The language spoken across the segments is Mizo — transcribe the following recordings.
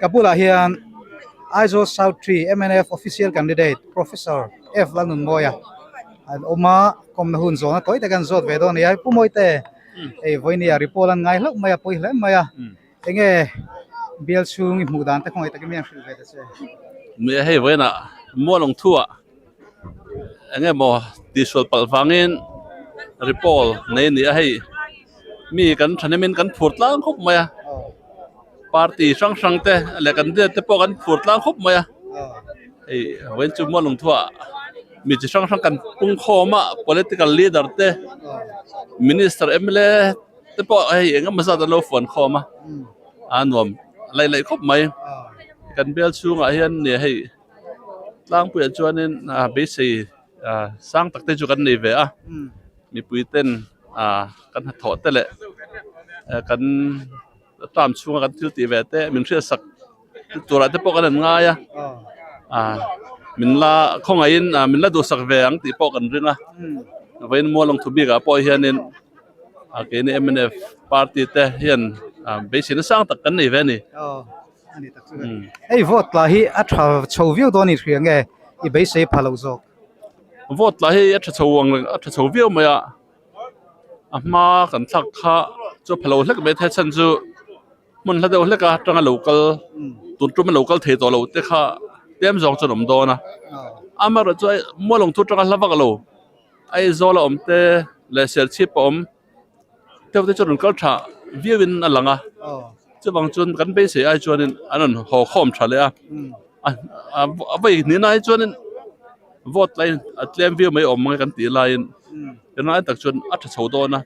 Ka bulah hian Aizawl South 3 mnf Official Candidate Professor F Lalnunmawia an awm a, kawmna hun zawhna tawi tak an zawt ve dawn a ni a. Pu Mawite, hei vawinia report an ngai hlauh mai a, pawi hle mai a. Enge bial chhung i hmuh dan te khawngaih takin mi an hrilh ve ta che? Nia hei vawiinah Mualawng thuah eng emaw tihsual palh vangin report nei a ni a hei mi kan thahnemin kan phur tlang khawp mai a party hrang hrang te leh kan te pawh kan phur tlang khawp mai a hei vawiin chu Mualawng thuah mi chi hrang hrang kan pung khawm a political leader te minister mla te pawh hei eng emaw zat an lo fuan khawm a a nuam laih laih khawp mai kan bial chhungah hian nia hei tlangpuiah chuanin ah beisei ah sang tak te chu kan nei ve a mipui ten ah kan hnathawh te leh kan term chhunga kan thil tih ve te min hriatsak turah te pawh kan han ngai a ah min la khawngaihin ah min la duhsak ve ang tih pawh kan ring a vawiin mualawng thu bikah pawh hianin ah keini mnf party te hian ah beiseina sang tak kan nei ve a ni. Hei vote tla hi a tha chho viau dawn i hria nge i beisei pha lo zawk? Vote tla hi a tha chho ang a tha chho viau mai a a hma kan thlak kha chu a pha lo hlek mai thei chhan chu hmun hla deuh hlek a atanga lo kal tun tum a lo kal thei tawh lo te kha tlem zawng chuan a awm dawn a amaherawhchu chu mualawng thu atanga hla vak lo Aizawl a awm te leh Serchhip a awm deuh te chu rawn kal tha viau in a lang a chuvang chuan kan beisei ai chuanin an rawn haw khawm tha leh a a vawi hnihna hi chuanin vote la in a tlem viau mai awm ang e kan tih laiin tunlai tak chuan a tha chho dawn a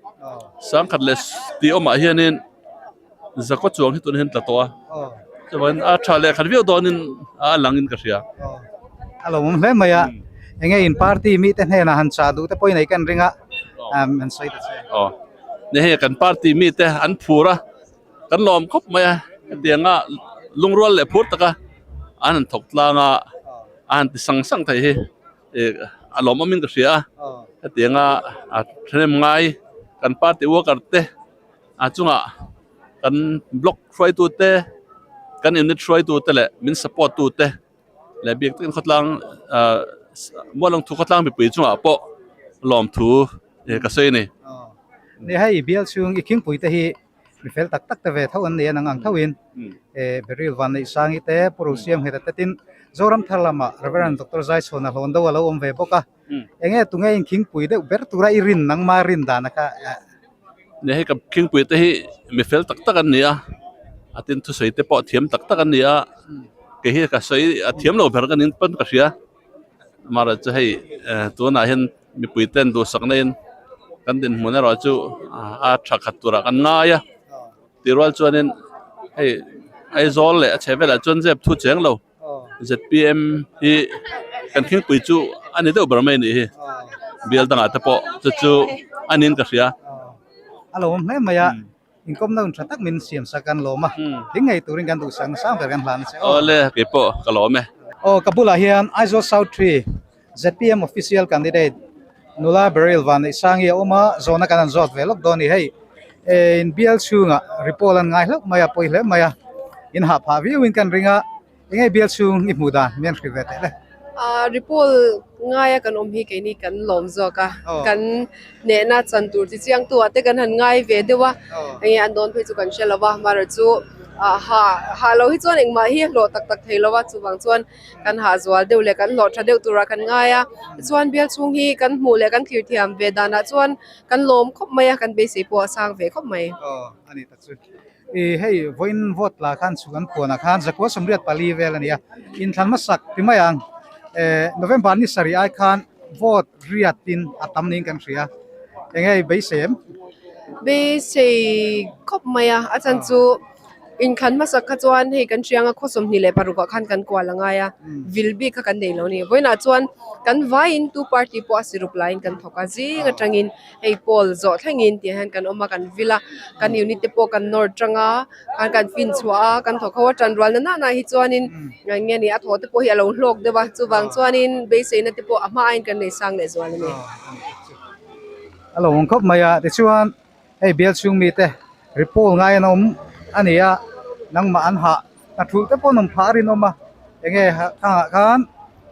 sangkhat leh tih awmah hianin Zakua chuang hi tunah hian tla tawh a chuvangin a tha leh khat viau dawnin a langin ka hria. A lo awm hle mai a, enge in party mite hnenah han chah duh te pawhin ei kan ring a, han sawi ta che. Aw, ni hei kan party mite an phur a, kan lawm khawp mai a, hetianga lungrual leh phur taka an han thawk tlang a, a han ti sang sang thei hi a lawmawmin ka hria a, hetianga a thahnem ngai kan party worker te. A chungah kan block hruaitu te kan unit hruaitu te leh min support tu te leh bik takin khawtlang ahh Mualawng thu khawtlang mipui chungah pawh lawmthu ka sawi a ni. Ni hei bial chhung i khingpui te hi mi fel tak tak te ve tho an ni a nang ang thoin eh Beryl Vanneihsangi te Pu Rosiam Ngheta te tin Zoram thar lamah Reverend Doctor Zaichhawna hlawn do a lo awm ve bawk a. Enge tunge in khingpui deuh ber tura i rin nangma rin dan a kha. Nia hei ka khingpui te hi mi fel tak tak an ni a, a tin thusawi te pawh thiam tak tak an ni a, kei hi ka sawi a thiam lo ber ka nin pawn ka hria, amaherawhchu chu hei tunah hian mipui ten duhsakna in kan dinhmun erawh chu a tha khat turah kan ngai a, tih rual chuanin hei Aizawl leh a chhe velah chuan zep thu cheng lo. ZPM hi kan thingpui chu a ni deuh ber mai a nih hi bial dangah te pawh chu chu a niin ka hria. A lo awm hle mai a, inkawmna hun tha tak min siam sak kan lawm a, thing ngei turin kan duhsak na sang ber kan hlan a che aw. Awle keipawh ka lawm e. Aw ka bulah hian Aizawl South 3 ZPM official candidate nula Beryl Vanneihsangi a awm a, zawhna kan han zawt ve lawk dawn a ni. Hei in bial chhungah report an ngai hlauh mai a, pawi hle mai a, in hah phah viauin kan ring a, enge bial chhung i hmuh dan min hrilh ve teh le? Ahh report ngaia kan awm hi keini kan lawm zawk a, kan hnehna chan tur chi chiang tu ah te kan han ngai ve deuh a, enge an dawn phei chu kan hre lo va, amaherawhchu ah hah hah lo hi chuan engmah hi a hlawh tak tak thei lo a, chuvang chuan kan hah zual deuh leh kan hlawh tha deuh turah kan ngai a tichuan bial chhung hi kan hmuh leh kan thlir thiam ve danah chuan kan lawm khawp mai a kan beisei pawh a sang ve khawp mai. Aw a ni tak chu i hei vawiin vote la khan chhuk an puanah khan zakua 84 vel a ni a inthlan hmasak ti mai ang eh November ni sarih ai khan vote riatin a tam niin kan hria eng nge beisei em? Beisei khawp mai a a chhan chu. Inthlan hmasak kha chuan hei kan hriang a khaw 26 ah khan kan kual a ngai a, vil bik kha kan nei lo a ni. Vawiinah chuan kan vaiin tu party pawh a sirup laiin kan thawk a, zing atangin hei poll zawh thlengin tih hian kan awm a, kan vil a, kan unit te pawh kan nawr tang a, khan kan fin chhuah a, kan thawk ho a, tan rual na na na hi chuanin eng nge ni a thaw te pawh hi a lo hlawk deuh a, chuvang chuanin beiseina te pawh a hma aiin kan nei sang leh zual a ni. A lo awm khawp mai a, tichuan Hei bial chhung mite report ngai an awm a ni a, nangmah an hah Hna thulh te pawh an awm phah a rinawm a enge thangah khan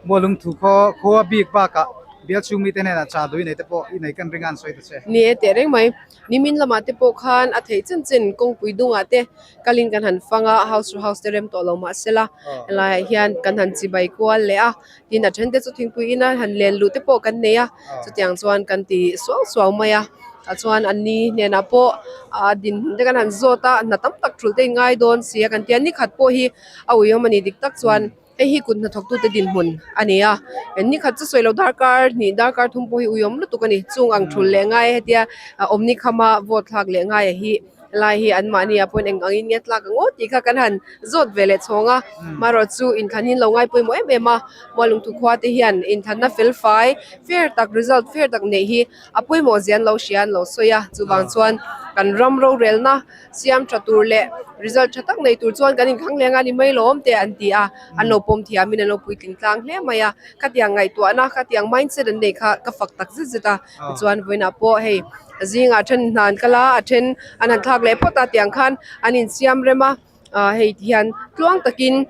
Mualung thu khaw khua bik bakah bial chhung mite hnenah cha dui nei te pawh i nei kan ring a an sawi ta che. Ni e teh reng mai. Nimin lamah te pawh khan a theih chin chin kawngpui dungah te kalin kan han fang a, house to house te rem tawh lo mah sela helaiah hian kan han chibai kual leh a, tin a then te chu thingpui ina han len luh te pawh kan nei a, chutiang chuan kan ti suau suau mai a, tah chuan an ni hnenah pawh ah dinhmun te kan han zawt a, hna tam tak thulh te in ngai dawn si a kan tia nikhat pawh hi a uiawm a ni dik tak chuan. Hei hi kut hnathawktute dinhmun a ni a, ni khat chu sawi lo darkar hnih darkar thum pawh hi uiawm lutuk a ni. Chung ang thul leh ngai hetia awmni khama vote thlak leh ngai a hi lai hi anmahni ah pawhin eng angin nge tlak ang aw tih kha kan han zawt ve leh chhawng a. Marawh chu inthlan hi an lo ngai pawimawh em em a, Mualungthu khua te hian inthlanna fel fai fair tak result fair tak neih hi a pawimawh zia an lo hria an lo sawi a, chuvang chuan kan ram rorelna siam tha tur leh result tha tak nei tur chuan kan inkhang leng a ni mai lawm te an ti a, an lo pawm thiamin an lo puitling tlang hle mai a, khatiang ngaihtuahna khatiang mindset an nei kha ka fak tak zet zet a, tichuan vawiinah pawh hei zingah then hna an kal a, a then an han thlak leh phawt a tiang khan an insiam rem a. ah hei ti hian tluang takin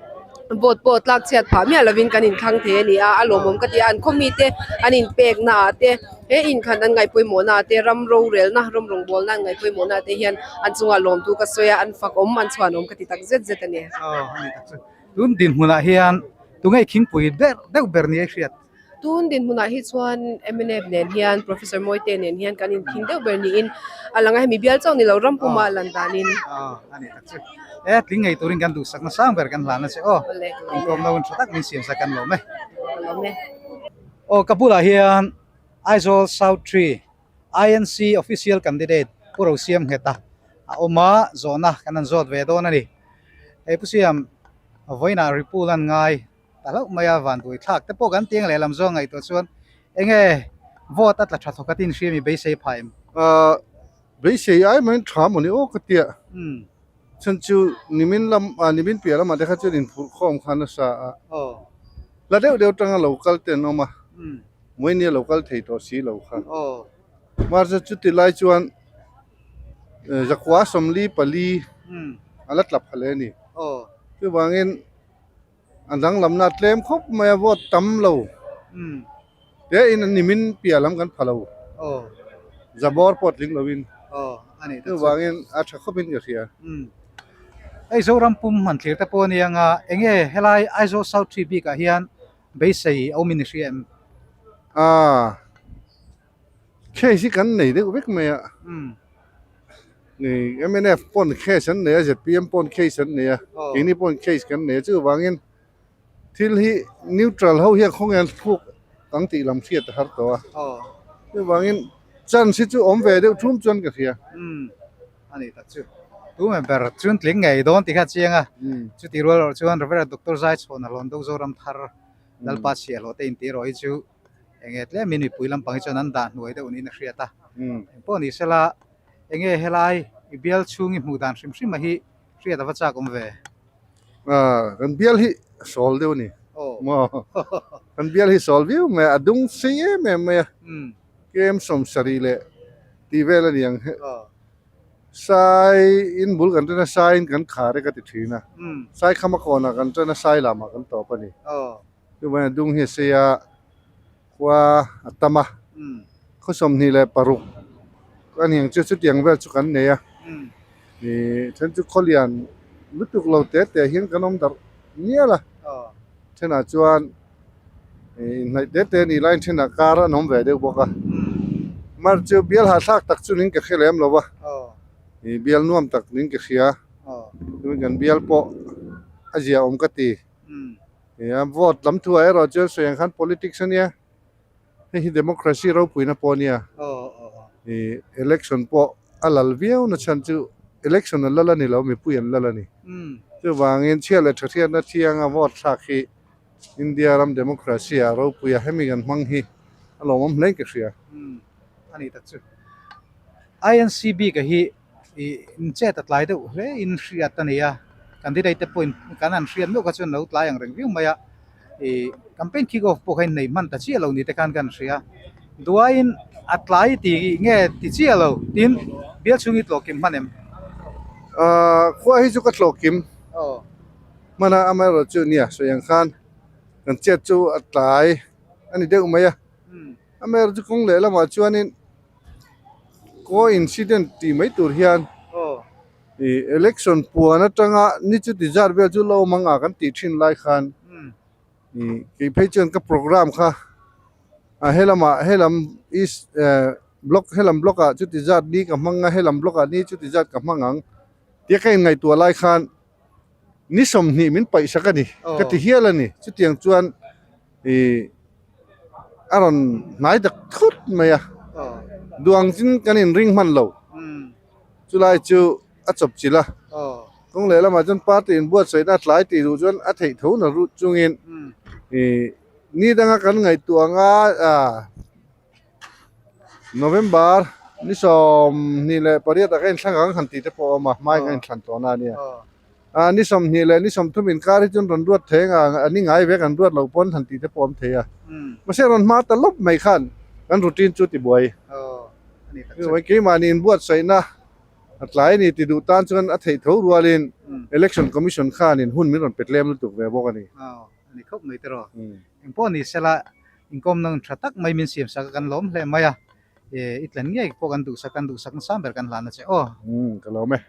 vote pawh tlak chhiat phah miah lovin kan inthlang thei a ni a a lawmawm ka ti a an khaw mite an inpek naah te he inkhan an ngaih pawimawh naah te ram rorelna ram rawngbawlna an ngaih pawimawh naah te hian an chungah lawmtu ka sawi a an fak awm an chhuan awm ka ti tak zet zet a ni. Aw a ni tak chu tun dinhmunah hian tunge thingpui ber deuh ber ni a hriat. Tun dinhmunah hi chuan mnf nen hian Professor Mawite nen hian kan inthing deuh ber niin a lang a, hemi bial chauh ni lo ram puma lan danin. Aw a ni tak chu. E tling ngei turin kan duhsakna sang ber kan hlan a che aw. Inkawm lo in tha tak min siam sak kan lawm e. Ka lawm e. Aw ka bulah hian Aizawl South Tree INC Official Candidate Pu Rosiam Ngheta a awm a, zawhna kan han zawt ve dawn a ni. Hei Pu Siam, vawiinah Ripul an ngai. Ta hlauh mai a, van buai thlak te pawh kan tiang lehlam zawng ngaihtuah chuan enge vote a tla tha thawk a tin hria mi beisei phah em? Ahh beisei ai mai tha maw ni aw ka tia. Chhan chu nimin lam ah nimin piah lamah te kha chuan inphurh khawm kha nasa a. La deuh deuh tanga lo kal te an awm a, Moinia lo kal thei tawh si lo kha. Mahse chuti lai chuan zakua 44 a la tla phah leh a ni. Chuvangin. A danglamna tlem khawp mai a vote tam lo te in an nimin piah lam kan pha lo zabawr pawh tling lo in chuvangin a tha khawp in ka hria. Hei Zoram pum hman thlir te pawh a nia nga enge helai Aizawl South Tree bik ah hian beisei a awm in i hria em? Aaa. Case hi kan nei deuh vek mai a, ni mnf pawn case an nei a, zpm pawn case an nei a, keini pawn case kan nei a, chuvangin thil hi neutral ho hian khawnge an thluk ang tih lam hriat a har tawh a, chuvangin chance hi chu awm ve deuh thum chuan ka hria. A ni tak chu, tu ber chuan tling ngei dawn tih kha a chiang a, chutih rual erawh chuan Rev. Doctor Zaichhawna Hlawndoh Zoramthar Lalpa chhiahhlawh te intih erawh hi chu enge tlemin mipui lampang hi chuan an dah hnuai deuh niin a hriat a engpawh ni sela enge helai i bial chhung i hmuh dan hrim hrim a hi hriat ava chak awm ve. Ah kan bial hi sawl deuh a ni maw kan bial hi sawl viau mai a a dung sei em em mai a kem 70 leh tih vel a ni ang sai in bul kan ṭan a sai in kan khar e ka ti ṭhin a sai khama kawnah kan ṭan a sai lamah kan tawp a ni. Chuvangin a dung hi a sei a, khua a tam a, khaw 26 a ni ang chu chutiang vel chu kan nei a, ih then chu khaw lian lutuk lo te te hian kan awm darh mial a, thenah chuan ih inhnaih te te a nih laiin thenah kar an awm ve deuh bawk a, mar chu bial hahthlak tak chu ning ka hre lem lo va, ih bial nuam tak ning ka hria, chuan kan bial pawh a zia awm ka ti. Nia, vote lam thu ah erawh chuan sawi ang khan politics a nia, hei hi democracy ropuina pawh a nia, ih election pawh a lal viau na chhan chu election an lal a ni lo, mipui an lal a ni. Chuvangin chhiat leh tha hriatna thianga vote thlak hi India ram democracy ah ropui a, hemi kan hmang hi a lawmawm hle in ka hria. A ni tak chu. INC bik a hi ih in chet a tlai deuh hle in hriat a ni a candidate te pawhin kan han hriat meuh kha chuan lo tlai ang reng viau mai a ih campaign kick off pawh kha in nei hman ta chiah lo ni te khan kan hria duaiin a tlai tih nge ti chiah lo tin bial chhung hi tlawhkim hman em? Ahh khua hi chu ka tlawhkim. Aw. Hman a, amaherawhchu nia sawi ang khan kan chet chu a tlai a ni deuh mai a. Amaherawhchu kawng lehlamah chuanin coincident tih mai tur hian ih election puan atanga ni chuti zat vel chu lo awm ang a kan tih thin lai khan ih kei phei chuan ka programme kha a helamah helam east eh block helam block ah chuti zat ni ka hmang a helam block ah ni chuti zat ka hmang ang tia ka inngaihtuah lai khan ni 20 min paih sak a ni ka ti hial a ni chutiang chuan ih a rawn hnai tak thut mai a duang chin kan inring hman lo chulai chu a chawp chilh a kawng leh lamah chuan party inbuatsaihna a tlai tih duh chuan a theih tho na rut chungin ih ni danga kan ngaihtuah anga ah November ni 28 ah ka inthlang ang han tih te pawh a awm a hmai ka inthlan tawh na a nia ah ni 20 leh ni 30 inkar hi chuan rawn ruat thei anga a ni ngai ve kan ruat loh pawn han tih te pawh a awm thei a mahse rawn hma ta lawp mai khan kan routine chu ti buai keimahni inbuatsaihna a tlai a ni ti duh tan chuan a theih tho rualin election commission khanin hun min rawn pe tlem lutuk ve bawk a ni. Ani khawp mai tiraw engpawh ni sela Inkawmna hun tha tak mai min siam sak a kan lawm hle mai a, i tlen ngei pawh kan duhsak kan duhsak nasa ber kan hlan a che aw. Umm ka lawm e.